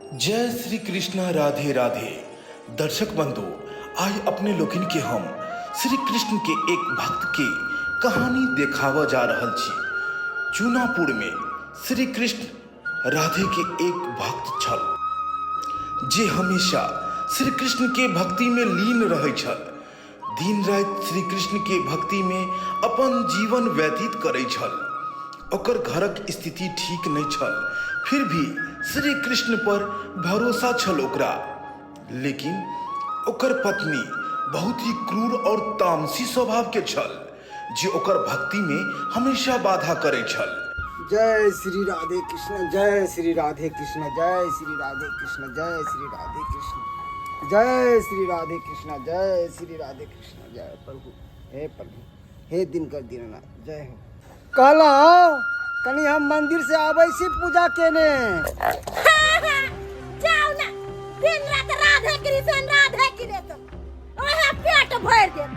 जय श्री कृष्ण राधे राधे। दर्शक बंधु, आइ अपने लोकनि के हम श्री कृष्ण के एक भक्त के कहानी देखाबऽ जा रहल छी। चूनापुर में श्री कृष्ण राधे के एक भक्त छल जे हमेशा श्री कृष्ण के भक्ति में लीन रहै छल। दिन राति श्री कृष्ण के भक्ति में अपन जीवन व्यतीत करै छल। ओकर घरक स्थिति ठीक नहि छल, फिर भी श्री कृष्ण पर भरोसा छल ओकरा। लेकिन ओकर पत्नी बहुत ही क्रूर और तामसी स्वभाव के छल, जे ओकर भक्ति में हमेशा बाधा करै छल। जय श्री राधे कृष्ण, जय श्री राधे कृष्ण, जय श्री राधे कृष्ण, जय श्री राधे कृष्ण, जय श्री राधे कृष्ण, जय श्री राधे कृष्ण, जय प्रभु, हे प्रभु, हे दिनकर दीननाथ, जय हो। कहलहुँ कनि हम मंदिर से आबै छी पूजा केने। जाउ ने, दिन रात राधे कृष्ण राधे कृष्ण, ओहे पेट भरि देत।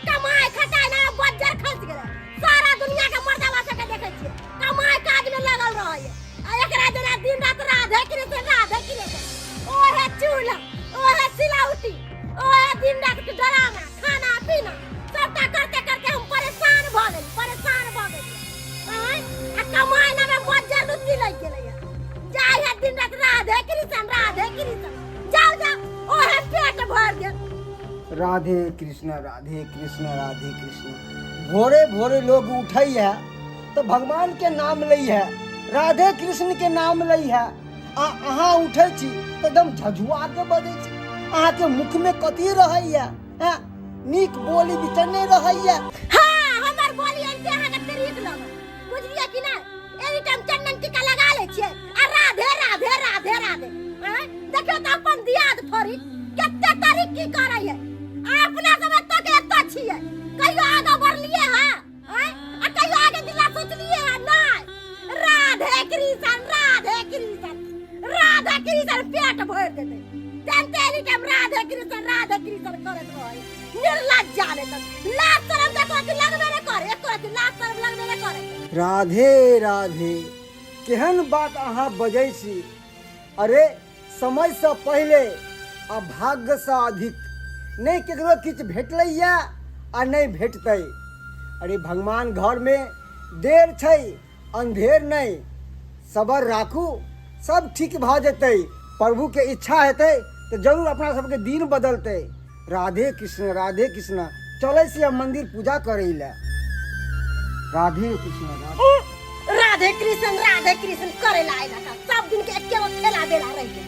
कमाई खटाई ना बज्जर खस गेलै। सारा दुनिया के मर्दावा सबके देखै छियै कमाई काज में लगल रहैए, आ एकरा जेना दिन रात राधे कृष्ण राधे कृष्ण, ओहे चूल्हा ओहे सिलौटी ओहे दिन रात के डरामा खाना पीना सबटा करते करते हम परेशान भऽ गेली, परेशान भऽ गेली। आँय, आ कमाई ना में बज्जर लुच्ची लागि गेलैए। जाय है दिन रात राधे कृष्ण राधे कृष्ण, जाओ जाओ ओहे पेट भरि देत। राधे कृष्ण राधे कृष्ण राधे कृष्ण। भोरे भोरे लोग उठै है तो भगवान के नाम लै है, राधे कृष्ण के नाम लै है, आ अहाँ उठै छी तऽ एकदम झझुआ के बजै छी। अहाँके मुख में कथी रहैया? हैं, नीक बोली विचार नहि रहैया। हाँ, हमर बोली एनते अहाँके तरीक लगल, बुझलियै कि नहि? एनी टाइम चंदन टीका लगा लै छियै आ राधे राधे राधे राधे। आँय, देखियौ तऽ अपन दियाद थोड़ी कते तारीख की करैया। आ अपना सब एतऽ के एतऽ छियै, कहियो आगाँ बढ़लियै हँ? आँय, आ कहियो आगे दिला सोचलियै हँ? नहि। राधे कृष्ण राधे कृष्ण राधे कृष्ण पेट भरि देतै। तेनते एनी टाइम राधे कृष्ण राधे कृष्ण करैत रहै। निर्लज्जा ने तऽ लाज शरम देखो कि लगबे नहि करे, एको रत्ती लाज शरम लगबे नहि करे। राधे राधे, केहन बात अहाँ बजै छी। अरे समयसँ पहिले आ भाग्यसँ अधिक नहि केकरो किछु भेटलैया आ नहि भेटतै। अरे भगवान घरमे देर छै अंधेर नहि, सबर राखू, सब ठीक भऽ जेतै। प्रभुके इच्छा हेतै तऽ जरूर अपना सबके दिन बदलतै। राधे कृष्ण राधे कृष्ण। चलै छी हम मंदिर पूजा करै लए। राधे कृष्ण राधे राधे कृष्ण राधे कृष्ण करे ला आइला का सब दिन के एके गो खेला बेला रह गेल।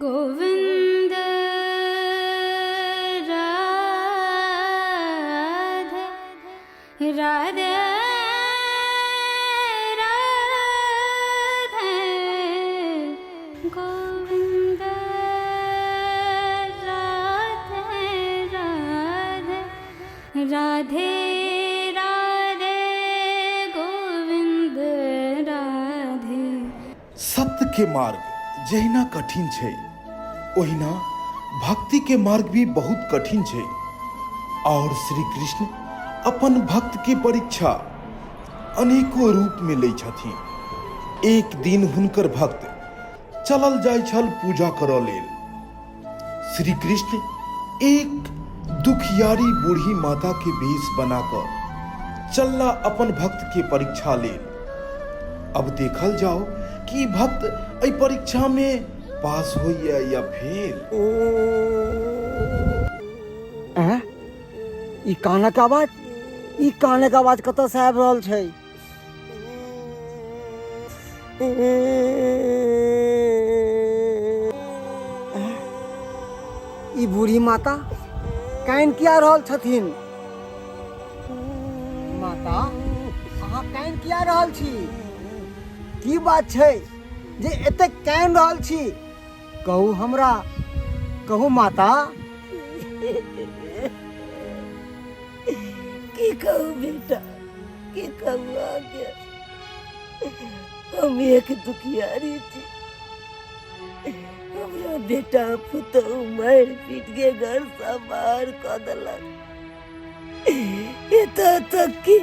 गोविंद राधे राधे राधे गोविंद राधे राधे राधे राधे गोविंद राधे। सत्य के मार्ग जहिना कठिन छै ओहिना भक्ति के मार्ग भी बहुत कठिन छै, और श्री कृष्ण अपन भक्त के परीक्षा अनेको रूप में लै छथिन। एक दिन हुनकर भक्त चलल जाइ छल पूजा करऽ लेल। श्री कृष्ण एक दुखियारी बूढ़ी माता के वेश बना कऽ चलला अपन भक्त के परीक्षा लेल। अब देखल जाओ कि भक्त एहि परीक्षा में पास होइए या फेल। ऐं? ई कानक आवाज, ई कानक आवाज कतऽ से आबि रहल छै? ई बूढ़ी माता कानि किया रहल छथिन? माता, अहाँ कानि किया रहल छी? की बात छै जे एतेक कानि रहल छी? कहू हमरा, कहू माता। की कहू बेटा, की कहू आगे, हम एक दुखियारी छी। हमरा बेटा पुतहु मारि पीट के घर से बाहर कऽ देलक, एतऽ तक कि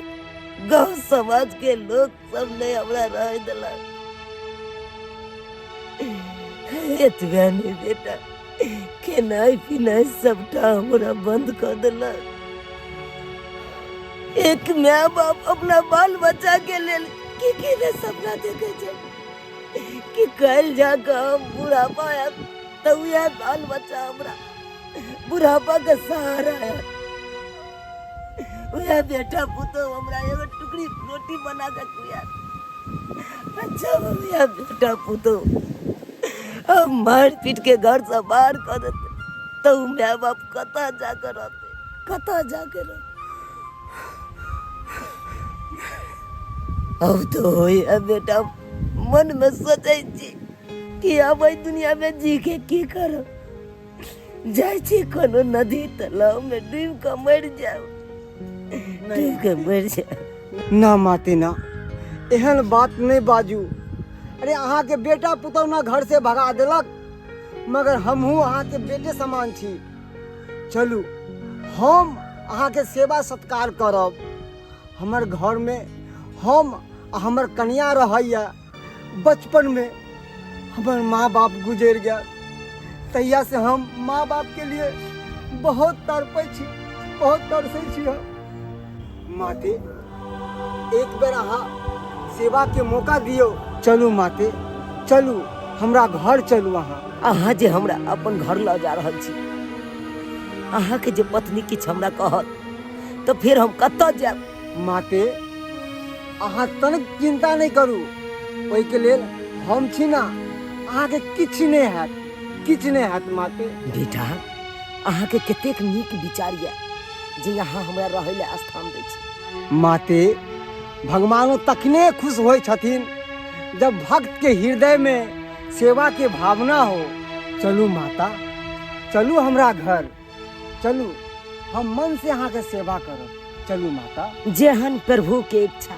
समाज के लोग सब नहि हमरा रहै देलक। एतबे नहि बेटा, खेनाइ पिनाइ सबटा हमरा बंद कऽ देलक। एक माय बाप अपना बाल बच्चा के लेल की की ने सपना देखे छै कि काल्हि जाकऽ हम बुढ़ापा आयब तऽ उएह बाल बच्चा हमरा बुढ़ापा के सहारा आयत, उएह बेटा पुतोह हमरा एगो टुकड़ी रोटी बना कऽ खुआयत। अच्छा उएह बेटा पुतोह हम मारि पीट के घर से बाहर कऽ देतै तऽ ओ माय बाप कतऽ जाकऽ रहतै, कतऽ जाकऽ रहतै? अब तो होइए बेटा, मन में सोचै छी कि अब एहि दुनिया में जी के की करब, जाइ छी कोनो नदी तालाब में डूबि कऽ मरि जायब, डूबि कऽ मरि जायब। ना माते ना, एहन बात नहीं बाजू। अरे अहाँके बेटा पुतहु ना घर से भगा देलक, मगर हमहूँ अहाँके बेटे समान छी। चलू हम अहाँके सेवा सत्कार करब। हमर घरमे हम आ हमर कनिया रहैया। बचपनमे हमर माँ बाप गुजरि गेल, तहिया से हम माँ बापके लिए बहुत तड़पै छी, बहुत तरसै छी हम। माते एक बेर अहाँ सेवाके मौका दियौ। चलू माते चलू, हमरा घर चलू। अहाँ अहाँ जे हमरा अपन घर लऽ जा रहल छी, अहाँके जे पत्नी किछु हमरा कहत तऽ फेर हम कतऽ जायब? माते अहाँ तनिक चिंता नहि करू, ओहिके लेल हम छी ना, अहाँके किछु नहि हैत, किछु नहि हैत माते। बेटा अहाँके कतेक नीक विचार यऽ जे अहाँ हमरा रहै लए स्थान दै छी। माते भगवानो तखने खुश होइ छथिन जब भक्त के हृदय में सेवा के भावना हो। चलू माता चलू हमरा घर चलू, हम मन से अहाँके सेवा करब। चलू माता। जेहन प्रभु के इच्छा।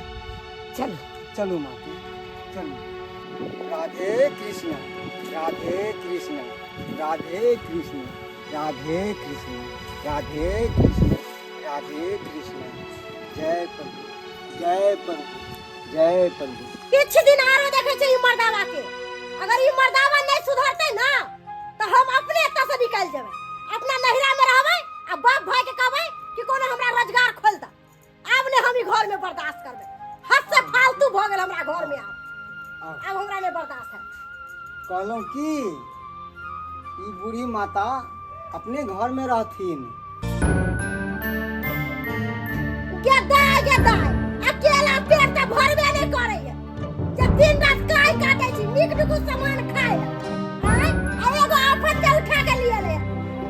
चलू चलू माता चलू। राधे कृष्ण राधे कृष्ण राधे कृष्ण राधे कृष्ण राधे कृष्ण राधे कृष्ण। जय प्रभु जय प्रभु जय प्रभु। किछु दिन आरो देखे छै ई मर्दावा के, अगर ई मर्दावा नहीं सुधरते ना तो हम अपने एतऽ से निकल जेबै, अपना नहिरा में रहबै आ बाप भाई के कहबै कि कोनो हमरा रोजगार खोल दे। आब ने हम ई घर में बर्दाश्त करबै, हद से फालतू भऽ गेल हमरा घर में, आब आब हमरा नहीं बर्दाश्त है। कहलहुँ कि ई बूढ़ी माता अपने घर में रहथिन। गेदाय गेदाय अकेला पेट तऽ भरबे नहीं करैया, जब दिन रात काई काटे छी, नीक नुकु सामान खाय आय, आ एगो आफत के उठा के लिए ले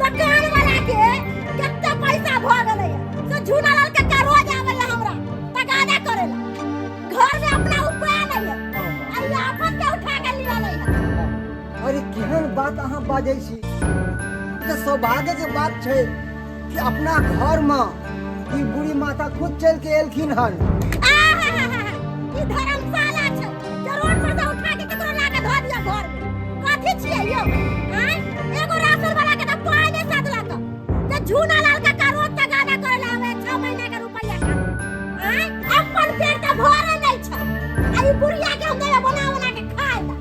दुकान वाला के कते पैसा भ गेलै से झूना लाल कक्का रोज आबैया हमरा तगादा करेला, घर में अपना उपाय नहीं है, आ ई आफत के उठा के लिए ले। अरे केहन बात अहाँ बाजै छी, ई तऽ सौभाग्य के बात छै कि अपना घर में ई बूढ़ी माता खुद चल के एलखिन हन। आहाहाहा, ई धर्मशाला छै जे रोड पर से उठा के केकरो ला के धऽ दिया घर में। कथी छियै यौ? आँय, एगो राशन वाला के तऽ पाइ नहि साधलक जे झूना लाल काका रोज तगादा करे ला आबै 6 महीना के रुपैआ खातिर। आँय, अपन पेट तऽ भरे नहि छै आ ई बुढ़िया के हम देबै बना बना के खाय ला।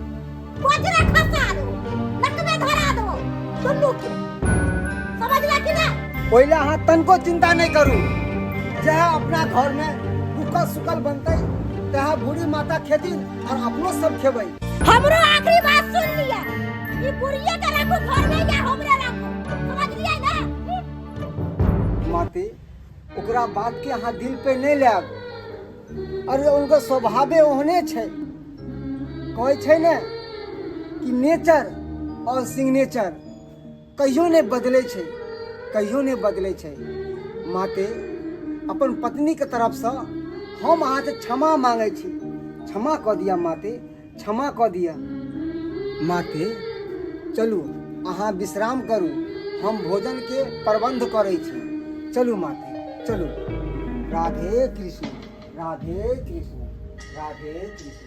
बजरा खसा देबो, नकमे धरा देबो दुनू के, समझला कि ना? ओहिला अहाँ तनको चिंता नहीं करू, जहाँ अपना घर में भूखल सुखल बनतै तहाँ बूढ़ी माता खेथिन और अपनो सब खेबै। हमरो आखिरी बात सुन लिया, ई बुढ़िया के राखू घर में या हमरे राखू, समझ लिया ना? माते ओकरा बात के अहाँ दिल पे नहीं लायब। अरे उनकर स्वभावे ओहने छै, कहै छै ने कि नेचर और सिग्नेचर कहियो नहि बदलै छै, कहियो नहि बदलै छै। माते अपन पत्नीके तरफसँ हम अहाँके क्षमा मांगै छी, क्षमा कऽ दिअ माते, क्षमा कऽ दिअ माते। चलू अहाँ विश्राम करू, हम भोजनके प्रबंध करै छी। चलू माते चलू। राधे कृष्ण राधे कृष्ण राधे कृष्ण।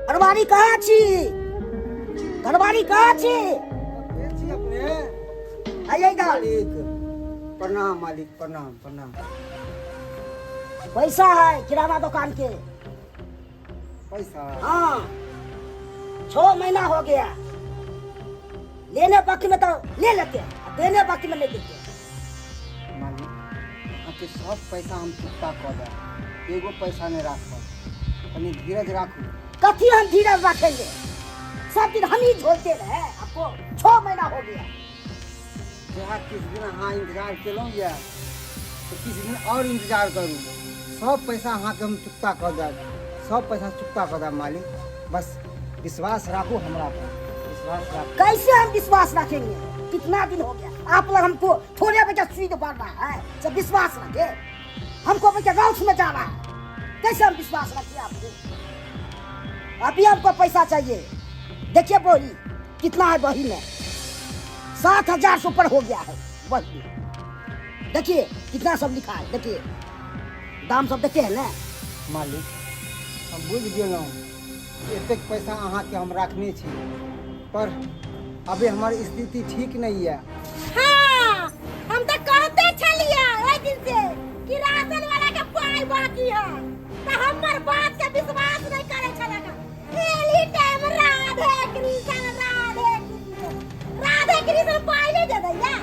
घरवाली कहाँ छी? घरवाली कहाँ छी? के छी अपने? आइए इधर। मालिक प्रणाम, मालिक प्रणाम, प्रणाम। पैसा है किराना दुकान के। पैसा? हाँ, 6 महीना हो गया। लेने वक्त में तो ले लेते हैं, देने वक्त में नहीं देते। मालिक, अहाँके सब पैसा हम चुकता कऽ देब, एगो पैसा नहि राखब। कनि धीरज राखू। कथी हम धीरज रखेंगे? सब दिन हम ही झोलते रहे आपको, 6 महीना हो गया। जहाँ किछु दिन अहाँ इंतजार केलहुँ यऽ तऽ किछु दिन आओर इंतजार करू। सब पैसा अहाँके हम चुकता कऽ देब, सब पैसा चुकता कऽ देब मालिक। बस विश्वास राखू हमरा पर, विश्वास राखू। कैसे हम विश्वास रखेंगे? कितना दिन हो गया आप लोग हमको थोड़े बच्चा सुई बढ़ रहा है सब विश्वास रखे। हमको बच्चा गाँव में जा रहा है, कैसे हम विश्वास रखिए आपको? अभी हमको पैसा चाहिए। देखिए बोरी कितना है, बही में 7000 से ऊपर हो गया है। बही में देखिए कितना सब लिखा है, देखिए दाम सब देखते हैं ना। मालिक, हम बुझि गेलहुँ, एतेक पैसा अहाँके हम राखने छी, पर अभी हमर स्थिति ठीक नहीं है। हाँ, हम तो कहते छलिए ओहि दिन से कि राशन वाला के पाई बाकी है, तो हमर बात के विश्वास नहीं करे छलक। एली टाइम राधे कृष्ण राधे कृष्ण राधे कृष्ण पाई नहीं दे दैया।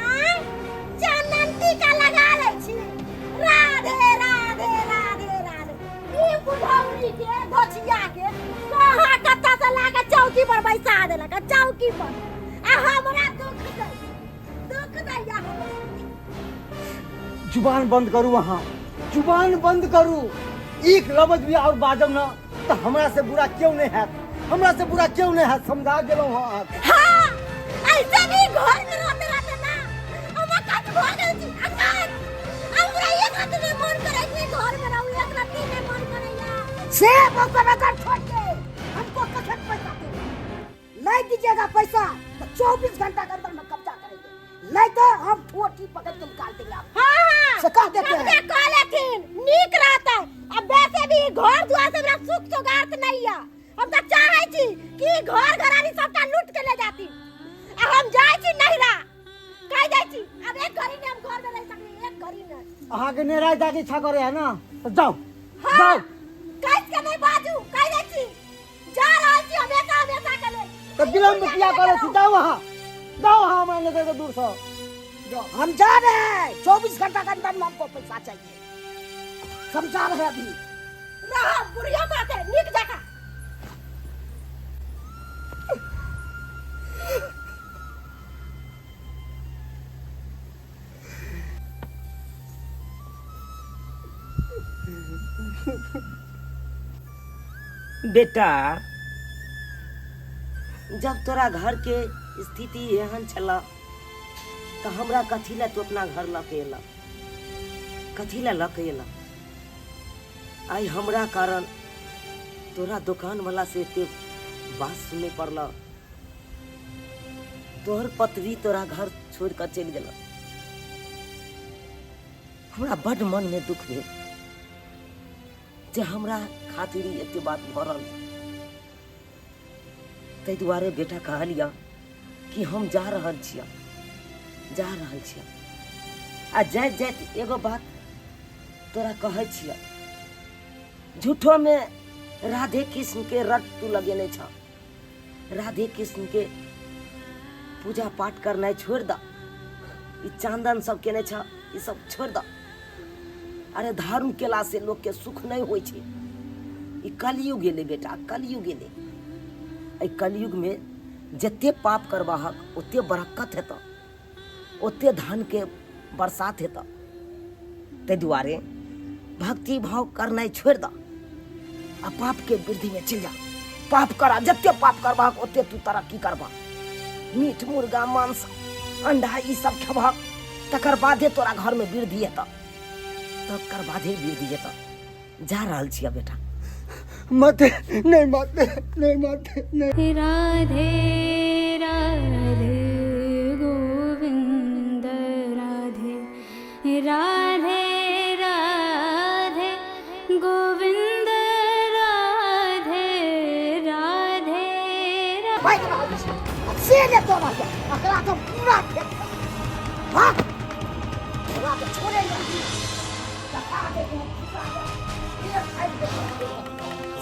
आँ? चंदन टीका लगा लै छी, राधे राधे राधे राधे। ई बुढ़ौरी के धोछिया के कहाँ कत्ता से ला के चौकी पर बैसा देलक, चौकी पर, आ हमरा दुख दै, दुख दैया हमरा। जुबान बंद करू, अहाँ जुबान बंद करू। एक लफ्ज भी और बाजब ना तो हमरा से बुरा क्यों नहीं हैत, हमरा से बुरा क्यों नहीं हैत। समझा गेलहुँ हँ अहाँके। हाँ, ऐसे भी घर में रहते रहते ना हम अकच भऽ गेल छी, अकच। हमरा एक राति नहि मन करै छै घर में रहू, एक राति नहि मन करैया। से ओकर अगर छोड़ के हमको कखन पैसा देबै? नहीं दीजिएगा पैसा तो 24 घंटा के अंदर में कब्जा करेंगे, नहीं तो हम ठोठी पकड़ के निकाल देंगे आप। हाँ, हाँ, से कह देते हैं। सबके कह लेथिन नीक रहता। अब वैसे भी घर द्वार से हमरा सुख सोगार्थ नहीं है। हम तो चाहे छी कि घर घरानी सबटा लूट के ले जाती, आ हम जाय छी नहिरा कह जाय छी। अब एक घड़ी ने हम घर में रह सकली, एक घड़ी ने। अहाँके नेहरा जाके इच्छा करे है ना तो जाओ। हाँ, जाओ। कह के नहीं बाजू, कह जाय छी जा रहल छी हमेशा हमेशा के लेल। तऽ विलम्ब किया करै छी? जाउ अहाँ, जाउ अहाँ हमरा नजर से दूर सँ जाउ। हम जा रहे हैं, 24 घंटा के अंदर में हमको पैसा चाहिए, समझा रहे हैं अभी। रहा बुढ़िया साथे नीक जकाँ। बेटा, जब तोरा घर के स्थिति एहन छल तऽ हमरा कथी लए तू अपना घर लऽ के एलह? कथी लए लऽ के एलह? आइ हमरा कारण तोरा दोकान वाला से एते बात सुनै पड़ल। तोहर पत्नी तोरा घर छोड़ि कऽ चलि गेल। हमरा बड्ड मनमे दुख भेल जे हमरा खातिर ई एते बात भऽ रहल। ताहि दुआरे बेटा कहलिअ कि हम जा रहल छिअ, जा रहल छिअ। आ जाइत जाइत एगो बात तोरा कहै छिअ, झूठोमे राधे कृष्ण के रट तू लगेने छ। राधे कृष्ण के पूजा पाठ करनाइ छोड़ि दऽ, ई चान्दन सब केने छ ई सब छोड़ि दऽ। अरे धर्म केला से लोक के सुख नहि होइ छै। ई कलयुग एलै बेटा, कलयुग एलै। एहि कलयुग में जते पाप करबाहक ओते बरक्कत हेतऽ, ओते धन के बरसात हेतऽ। ताहि दुआरे भक्ति भाव करनाइ छोड़ि दऽ आ पाप के वृद्धि में चलि जा। पाप करा, जते पाप करबाहक ओते तू तरक्की करबह। मीट मुर्गा मांस अंडा ई सब खेबहक तकर बादे तोरा घर में वृद्धि हेतऽ, तकर बादे वृद्धि हेतऽ। जा रहल छियै बेटा। माते नहीं, माते नहीं, माते नहीं। राधे राधे गोविंद राधे राधे राधे गोविंद राधे राधे राधे। भागि रहल छी आ से ने तोरा के एकरा तो पूरा फेंक देब। हाँ, एकरा तो छोड़े नहीं।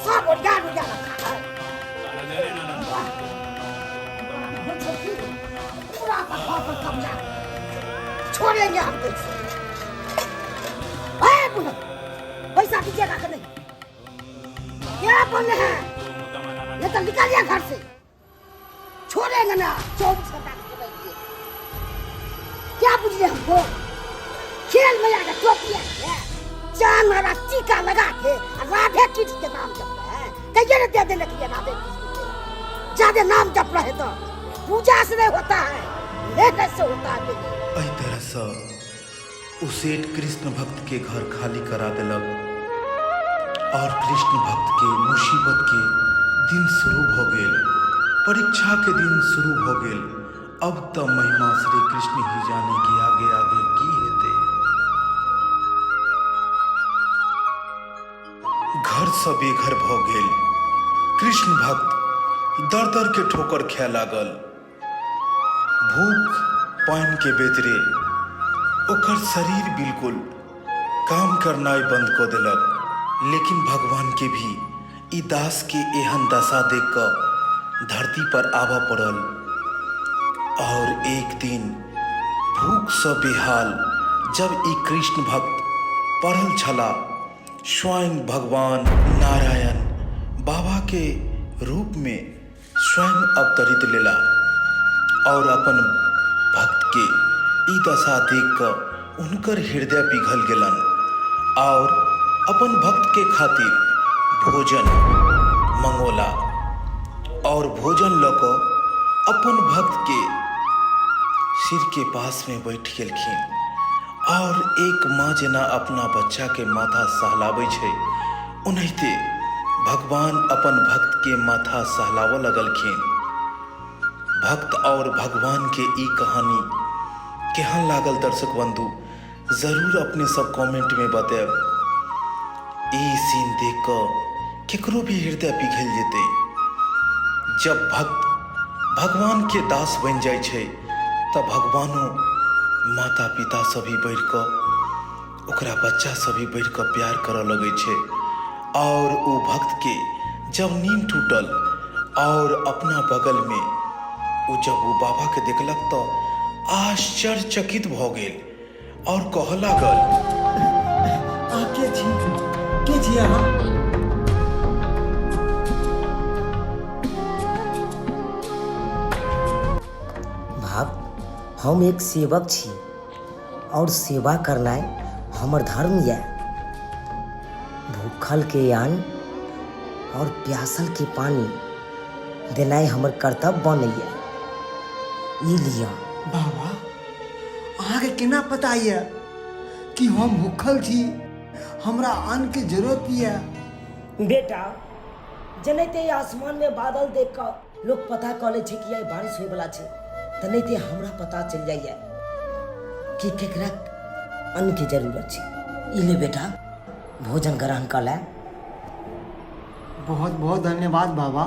सब ओरिया ओरिया रखा है। पूरा घर पर कब्जा छोड़ेंगे हम कैसे? ए बुढ़ा, पैसा दीजिएगा कि नहीं? क्या बोल रहे हैं? ये तो निकालिए घर से, छोड़ेंगे ना। 24 घंटा के क्या बुझले हमको? खेल में आके टोपिया है, चांद वाला टीका लगा के राधे कृष्ण के नाम जप रहे हैं। कहिए ना दे देने के लिए राधे कृष्ण के। ज्यादा नाम जप रहे तो पूजा से नहीं होता है, लेने से होता है। एहि तरहसँ ओ सेठ कृष्ण भक्त के घर खाली करा देलक और कृष्ण भक्त के मुसीबत के दिन शुरू भऽ गेल, परीक्षा के दिन शुरू भऽ गेल। अब तऽ महिमा श्री कृष्ण ही जाने कि आगे आगे की हेतै। घरसँ बेघर भऽ गेल कृष्ण भक्त दर दर के ठोकर खाय लागल। भूख पानि के बेतरे ओकर शरीर बिल्कुल काम करनाइ बंद कऽ देलक। लेकिन भगवान के भी ई दास के एहन दशा देख कऽ धरती पर आबऽ पड़ल और एक दिन भूख सँ बेहाल जब ई कृष्ण भक्त पड़ल छला, स्वयं भगवान नारायण बाबा के रूप में स्वयं अवतरित लेला और अपन भक्त के ई दशा देख कऽ हुनकर हृदय पिघल गेलन और अपन भक्त के खातिर भोजन मंगोला और भोजन लऽ कऽ अपन भक्त के सिर के पास में बैठ गेलखिन और एक माँ जेना अपना बच्चा के माथा सहलाबै छै, ओनाहिते भगवान अपन भक्त के माथा सहलाबऽ लगलखिन। भक्त और भगवान के ई कहानी केहन लागल दर्शक बंधु, जरूर अपने सब कमेंट में बतायब। ई सीन देख कऽ केकरो भी हृदय पिघल जेतै। जब भक्त भगवान के दास बनि जाइ छै तऽ भगवानो माता पिता से भी बढ़ि कऽ, ओकरा बच्चा से भी बढ़ि कऽ प्यार करऽ लगै छै। और ओ भक्त के जब नींद टूटल और अपना बगल में ओ जब ओ बाबा के देखलक तऽ आश्चर्यचकित भऽ गेल और कहऽ लागल, अहाँ के छी? के छी अहाँ? भक्त, हम एक सेवक छी और सेवा करनाइ हमर धर्म यऽ। भूखल के अन्न और प्यासल के पानी देनाइ हमर कर्तव्य बनैया। ई लिअ। बाबा, अहाँके केना पता यऽ कि हम भूखल छी, हमरा अन्नके जरूरत यऽ? बेटा, जेनाहिते आसमान में बादल देख कऽ लोक पता कऽ लै छै कि आइ बारिश होइवला छै, तेनाहिते हमरा पता चलि जाइए कि केकरा अन्नके जरूरत छै। ई ले बेटा, भोजन ग्रहण कऽ ले। बहुत बहुत धन्यवाद बाबा।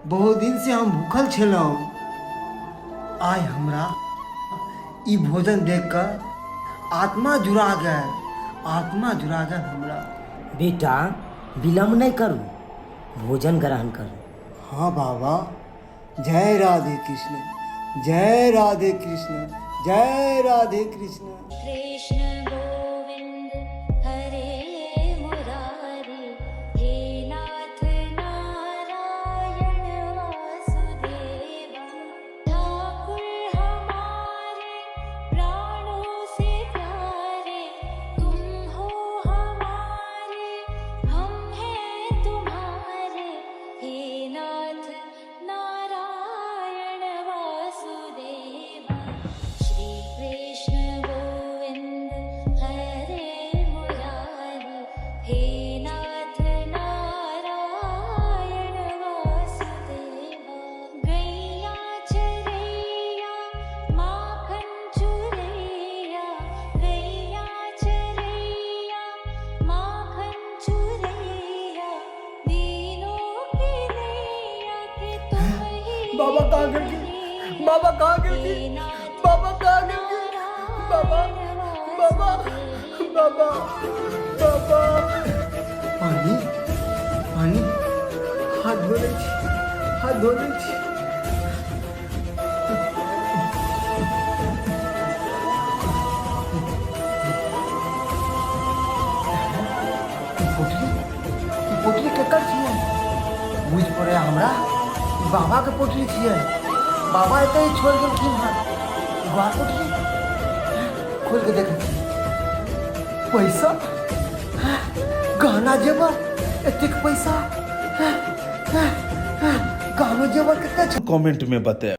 बहुत दिन से हम भूखल छलहुँ, आइ हमरा ई भोजन देख कऽ आत्मा जुड़ा गेल, आत्मा जुड़ा गेल हमरा। बेटा, विलम्ब नहि करू, भोजन ग्रहण करू। हाँ बाबा। जय राधे कृष्ण, जय राधे कृष्ण, जय राधे कृष्ण। कृष्ण गोविंद हरे मुरारी, हे नाथ नारायण वासुदेवा। ठाकुर हमारे प्राणों से प्यारे, तुम हो हमारे हम हैं तुम्हारे, हे नाथ नारायण वासुदेवा। श्री कृष्ण गोविंद हरे मुरारी, हे नाथ नारायण वासुदेवा। गैया चरैया माखन चुरैया, गैया चरैया माखन चुरैया, दीनों की नैया के तुम ही। बाबा कहाँ गेलखिन? बाबा कहाँ गेलखिन? बाबा कहाँ गेलखिन? बाबा, बाबा, बाबा बाबा पानी पानी हाथ धो लै छी हाथ धो लै छी ई पोटली ई पोटली केकर छियै बुझि पड़ै हमरा ई बाबाके पोटली छियै बाबा एतऽ ही छोड़ि गेलखिन हँ एगो आर पोटली खोलि कऽ देखै छी पैसा गहना जेवर एतेक पैसा गहनो जेवर कते छै कमेंट में बतायब।